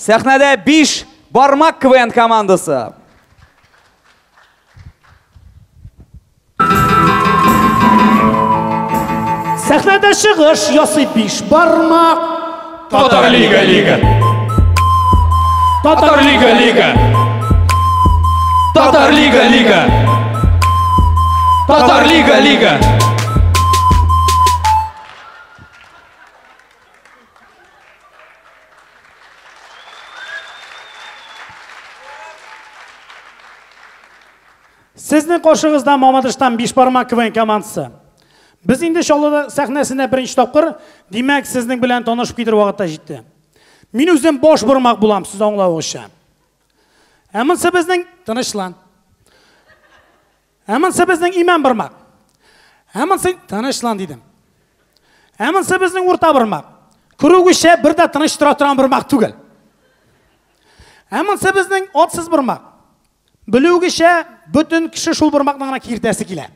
Сәхнәдә 5 бармак КВН командасы. Сәхнәдә чыгыш ясый 5 бармак. Татар лига лига. Татар лига лига. Татар лига лига. Татар лига лига. Сезнең каршыгызда Мамадыштан 5 бармак КВН командасы. Без инде Чаллыда сәхнәсендә беренче тапкыр, димәк, сезнең белән танышып китер вакыт та җитте. Мин үзем баш бармак булам, сез аңлавыгызча. Ә монысы безнең тынычлан. Ә монысы безнең имән бармак. Ә монысы тынычлан дидем. Ә монысы безнең урта бармак. Күрүгезчә бер дә тыныч тора торган бармак түгел. Ә монысы безнең атсыз бармак. Белүгезчә бөтен кеше шул бармакны гына киртәсе килә.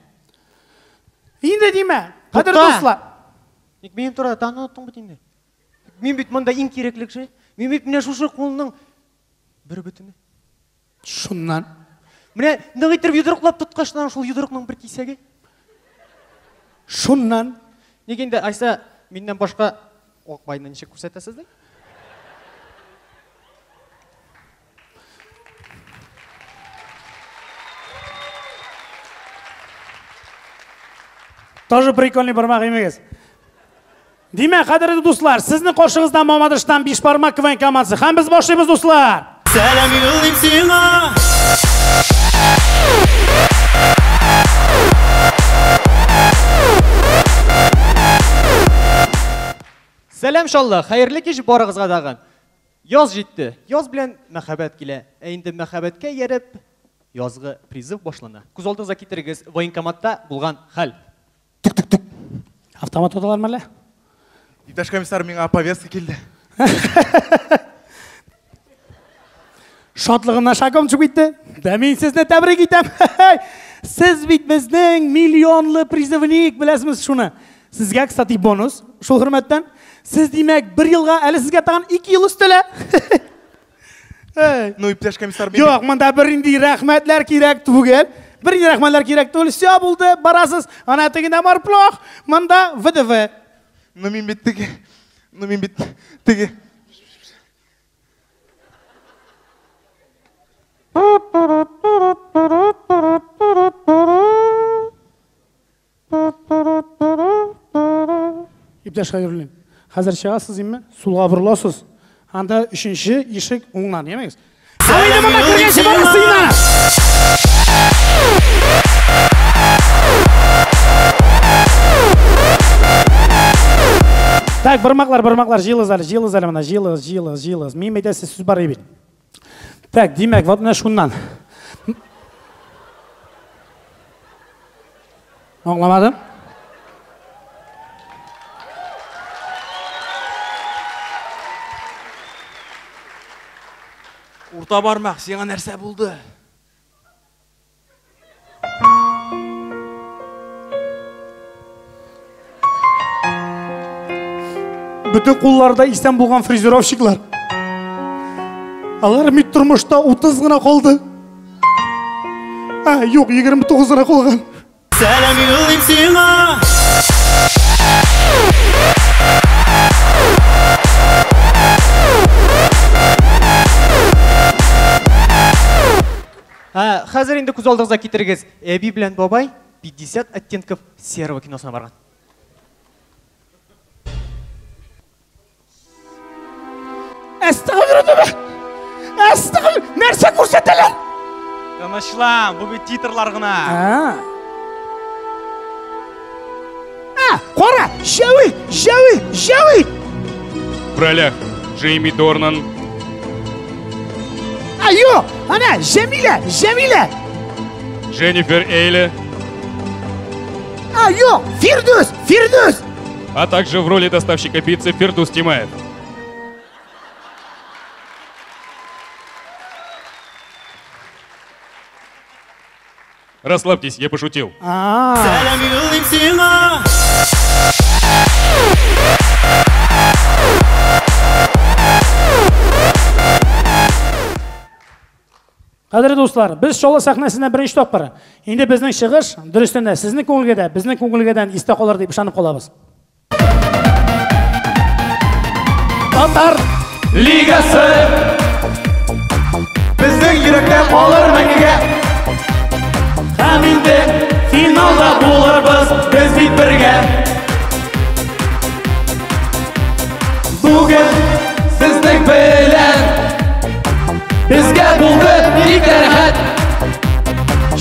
Инде димә, кадерле дуслар. Ник минем турыда таныттың бит инде. Мин бит монда иң кирәкле кеше. Мин бит менә шушы кулның бер бөтене. Шуннан. Менә нык итеп йодрыклап тоткачтан шул йодрыкның бер кисәге. Шуннан. Ник инде Айса миннән башка Акбайны ничек күрсәтәсез ди? Тоже прикольный бармак имегез. Димәк, кадерле дуслар, сезнең каршыгызда Мамадыштан 5 бармак КВН командасы. Һәм без башлыйбыз, дуслар. Сәлам юллыйм сиңа. Сәлам Чаллы, хәерле кич барыгызга дагы. Яз җитте. Яз белән мәхәббәт килә. Ә инде мәхәббәткә ияреп язгы призыв башлана. Күз алдыгызга китерегез, военкоматта булган хәл. Тук-тук-тук. Автомат тоталар мәллә? Иптәш комиссар, миңа повестка килде. Шатлыгымнан шакым чыгып китте. Да мин сезне тәбрик итәм. Сез бит безнең миллионлы призывник, беләсезме шуны? Сезгә, кстати, бонус шул хөрмәттән. Сез димәк, бер елга, әле сезгә тагын 2 ел өстәлә. Ну, иптәш комиссар, мин Юк, монда бер инде рәхмәтләр кирәк түгел. Бер инде рәхмәтләр кирәк түгел. Всё булды, барасыз. Ана тегендә морплох, монда ВДВ. Ну, мин бит теге. Ну, мин бит теге. Иптәш Хәйруллин, хәзер чыгасыз инме? Сулга борыласыз. Анда өченче ишек уңнан, ямегез. Әйдә монда кергәнче барасыз инде. Так, бармаклар, бармаклар, җыелыгыз әле, җыелыгыз әле монда, җыелыгыз, җыелыгыз, җыелыгыз. Мин әйтәсе сүз бар бит. Так, димәк, вот менә шуннан. Аңламадым. Урта бармак, сиңа нәрсә булды? Бөтен кулларда исән булган фрезеровщиклар. Алар бит тормышта 30 гына калды. А, юк, 29 гына калган. Сәлам юллыйм сиңа. Хәзер инде күз алдыгызга китерегез. Әби белән бабай 50 оттенков серого киносына барган. Әстәгъфирулла. Әстәгъфир, нәрсә күрсәтәләр? Тынычлан, бу бит титрлар гына. А, кара, Җәвит, Җәвит, Җәвит. В ролях Джейми Дорнан. А, юк, ана, Җәмилә, Җәмилә. Дженнифер Эйли. А, юк, Фирдүс, Фирдүс. А также в роли доставщика пиццы Фирдус Тимаев. Расслабьтесь, я пошутил. Сәлам юллыйм сиңа. Кадерле дуслар, без Чаллы сәхнәсендә беренче тапкыр. Инде безнең чыгыш, дөрестән дә, сезнең күңелгә дә, безнең күңелгә дә истә калыр дип ышанып калабыз. Татар Лигасы Безнең йөрәктә калыр мәңгегә. Һәм инде финалда булырбыз без бит бергә. Бүген сезнең белән безгә булды бик тә рәхәт.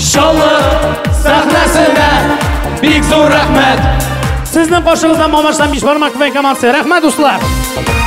Чаллы сәхнәсенә бик зур рәхмәт. Сезнең каршыгызда Мамадыштан Бишбармак КВН командасы. Рәхмәт, дуслар!